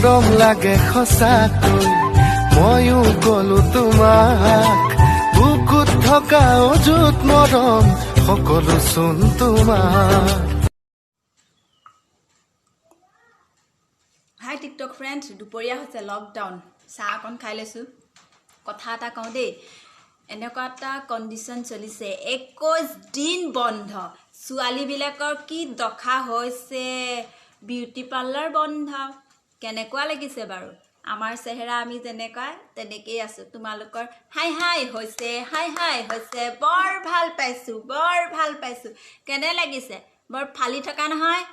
মৰম লাগে সঁচাকৈ। ময়ো কলো তোমাক, বুকুত থকা অযুত মৰম সকলো চোন তোমাৰ। হাই টিকটক ফ্ৰেণ্ড, দুপৰীয়া হৈছে, লকডাউন, চাহ অকণ খাই লৈছোঁ। কথা এটা কওঁ দেই, এনেকুৱা এটা কণ্ডিশ্যন চলিছে, 21 দিন বন্ধ, ছোৱালীবিলাকৰ কি দশা হৈছে। বিউটি পাৰ্লাৰ বন্ধ, কেনেকুৱা লাগিছে বাৰু? আমাৰ চেহেৰা আমি যেনেকুৱা তেনেকেই আছোঁ। তোমালোকৰ হাই হাই হৈছে, হাই হাই হৈছে। বৰ ভাল পাইছোঁ, বৰ ভাল পাইছোঁ। কেনে লাগিছে? বৰ ফালি থকা নহয়।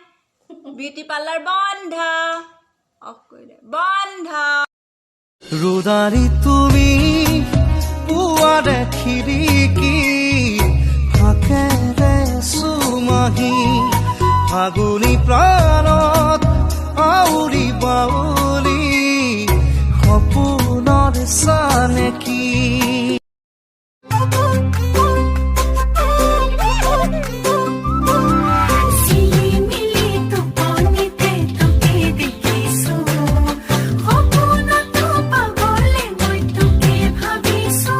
বিউটি পাৰ্লাৰ বন্ধ, অফ কৰিলে বন্ধ। ৰ'দালি, তুমি পুৱাৰে খিৰিকী ফাঁকেৰে চুমাহি, ফাগুনি প্ৰাণত আউৰি বাউলি সপোনৰ চানেকি। চিলিমিলি টোপনিতে তোকে দেখিছো, সপোনতো পাগলে মই তোকে ভাবিছো।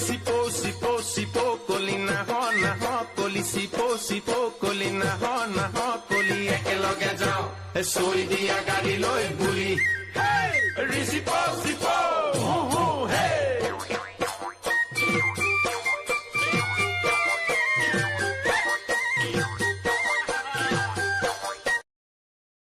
চিপো চিপো চিপো কলি নাহ নাহ কলি, চিপো চিপো কলি নাহ নাহ কলি, একেলগে যাওঁ চৈ দিয়া গাড়ী লৈ বুলি। ৰিচিপো চিপো হু হু হে।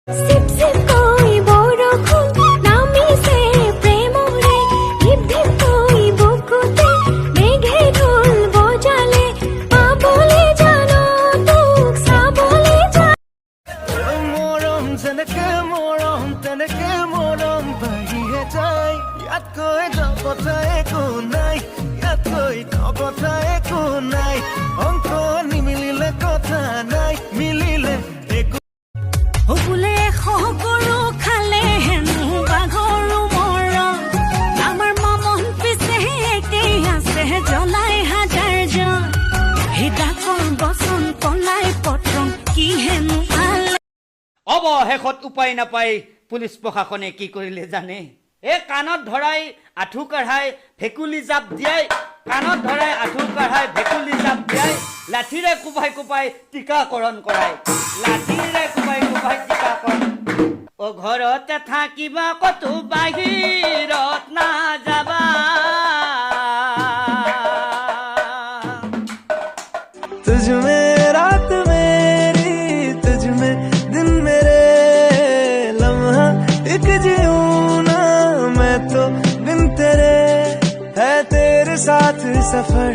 চিপ চিপকৈ বৰষুণ নামিছে প্ৰেমৰে, ঢিপ ঢিপকৈ বুকুতে মেঘে ঢোল বজালে, পাবলে জানো তোক চাবলে জানো। মৰম যেনেকে মৰম তেনেকে মৰম বাঢ়িহে যায়, ইয়াতকৈ কথা একো নাই, ইয়াতকৈ কথা একো নাই। অংক নিমিলিলে কথা নাই, মিলিলে একো। বোলে গৰু খালে হেনো বাঘৰো মৰম, আমাৰ মামন পিছে একেই আছে, জ্বলাই হাজাৰ জন সেই ডাকৰ বচন পলাই পত্ৰং কি হেনো আলে। অৱশেষত উপায় নাপাই পুলিচ প্ৰশাসনে কি কৰিলে জানে? এই কাণত ধৰাই আঁঠু কঢ়াই ভেকুলী জাপ দিয়াই, কাণত ধৰাই আঁঠু কঢ়াই ভেকুলী জাপ দিয়াই, লাঠিৰে কোবাই কোবাই টীকাকৰণ কৰাই, লাঠিৰে কোবাই কোবাই টীকাকৰণ। অ ঘৰতে থাকিবা, ক'তো বাহিৰত নাযাবা। तुझ में रात मेरी, तुझ में दिन मेरे, लम्हा एक जीऊं ना मैं तो बिन तेरे, है तेरे साथ सफर।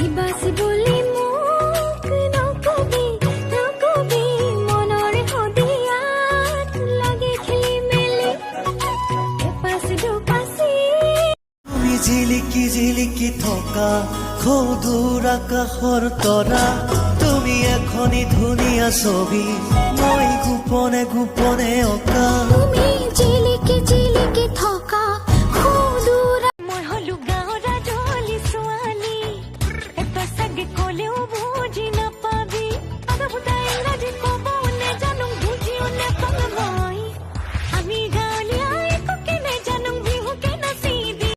ইবাস বুলি মোক নকবি নকবি, মনৰ শদিয়াত লাগে খেলি মেলি এপাচি দুপাচি। তুমি জিলিকি জিলিকি থকা সুদূৰ আকাশৰ তৰা, তুমি এখনি ধুনীয়া ছবি মই গোপনে গোপনে অঁকা। তুমি জিলিকি জিলিকি থকা সুদূৰ। মই হলো গাঁৱৰ ৰাজলি ছোৱালী, তই চাগে ক'লেও বুজি নাপাবি, আগা ইংৰাজী ক'ব নেজানো, বুজিও নাপাম মই, আমি গাঁৱলীয়া একোকে নেজানো, বিহুকে নাচিবি।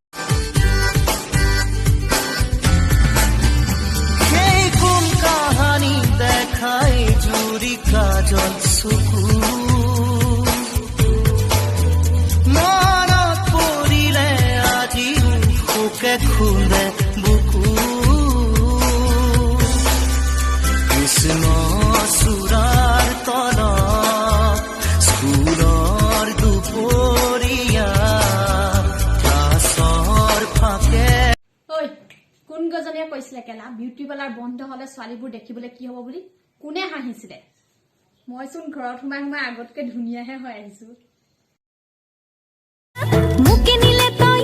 সেই কোন কাহানি দেখাই জুৰি কাজল চকু, মনত পৰিলে আজিও শোকে খুন্দে বুকু। কৃষ্ণ চূড়াৰ তলত স্কুলৰ দুপৰীয়া ক্লাছৰ ফাঁকে। ঐ, কোন গজনীয়ে কৈছিলে কেলা বিউটি পাৰ্লাৰ বন্ধ হলে ছোৱালীবোৰ দেখিবলৈ কি হব বুলি? কোনে হাঁহিছিলে? মইচোন ঘৰত সোমাই সোমাই আগতকে ধুনীয়াহে হৈ আহিছো। মোকে নিলে তই